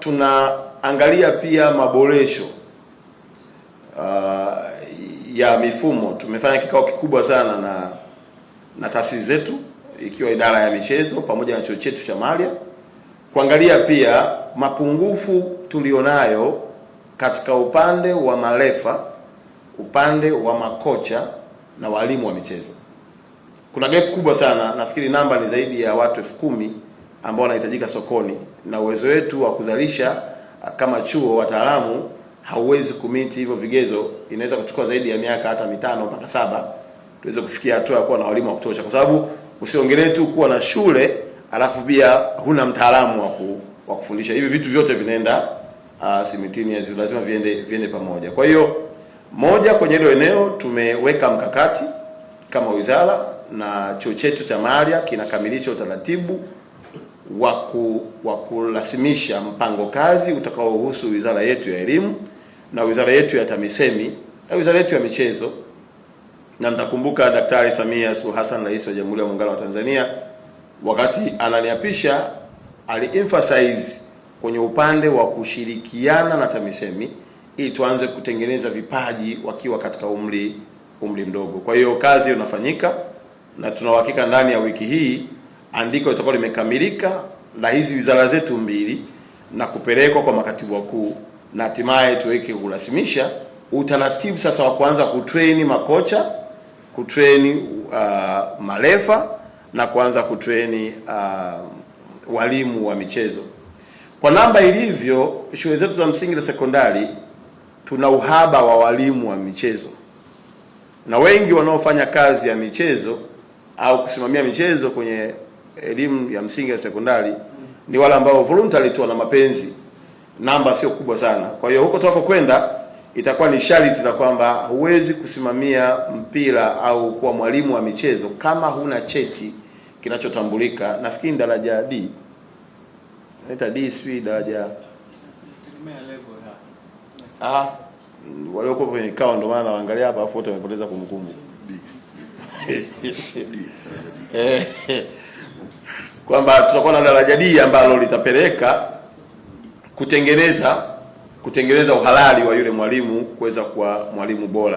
Tunaangalia pia maboresho ya mifumo. Tumefanya kikao kikubwa sana na taasisi zetu ikiwa idara ya michezo pamoja na chuo chetu cha Malya kuangalia pia mapungufu tulionayo katika upande wa marefa, upande wa makocha na walimu wa michezo. Kuna gap kubwa sana, nafikiri namba ni zaidi ya watu 10,000 ambao wanahitajika sokoni, na uwezo wetu wa kuzalisha kama chuo wataalamu hauwezi kumiti hivyo vigezo. Inaweza kuchukua zaidi ya miaka hata 5 mpaka 7 tuweze kufikia hatua ya kuwa na walimu wa kutosha, kwa sababu usiongelee tu kuwa na shule alafu pia huna mtaalamu wa kufundisha. Hivi vitu vyote vinaenda simultaneous, lazima viende pamoja. Kwa hiyo moja, kwenye hilo eneo tumeweka mkakati kama wizara na chuo chetu cha Malya kinakamilisha utaratibu wa kurasimisha mpango kazi utakaohusu wizara yetu ya elimu na wizara yetu ya TAMISEMI na wizara yetu ya michezo. Na mtakumbuka Daktari Samia Suluhu Hassan, Rais wa Jamhuri ya Muungano wa Tanzania, wakati ananiapisha ali-emphasize kwenye upande wa kushirikiana na TAMISEMI ili tuanze kutengeneza vipaji wakiwa katika umri mdogo. Kwa hiyo kazi inafanyika na tuna uhakika ndani ya wiki hii andiko litakuwa limekamilika la hizi wizara zetu mbili na kupelekwa kwa makatibu wakuu na hatimaye tuweke kurasimisha utaratibu sasa wa kuanza kutrain makocha, kutrain marefa na kuanza kutrain walimu wa michezo. Kwa namba ilivyo, shule zetu za msingi na sekondari tuna uhaba wa walimu wa michezo, na wengi wanaofanya kazi ya michezo au kusimamia michezo kwenye elimu ya msingi na sekondari ni wale ambao voluntary tu wana mapenzi, namba sio kubwa sana. Kwa hiyo huko tuko kwenda itakuwa ni sharti la kwamba huwezi kusimamia mpira au kuwa mwalimu wa michezo kama huna cheti kinachotambulika. Nafikiri daraja D, naita D, sijui daraja waliokuwa kwenye kikao, ndio maana naangalia hapa, afu wote wamepoteza kumbukumbu kwamba tutakuwa na daraja D ambalo litapeleka kutengeneza uhalali wa yule mwalimu kuweza kuwa mwalimu bora.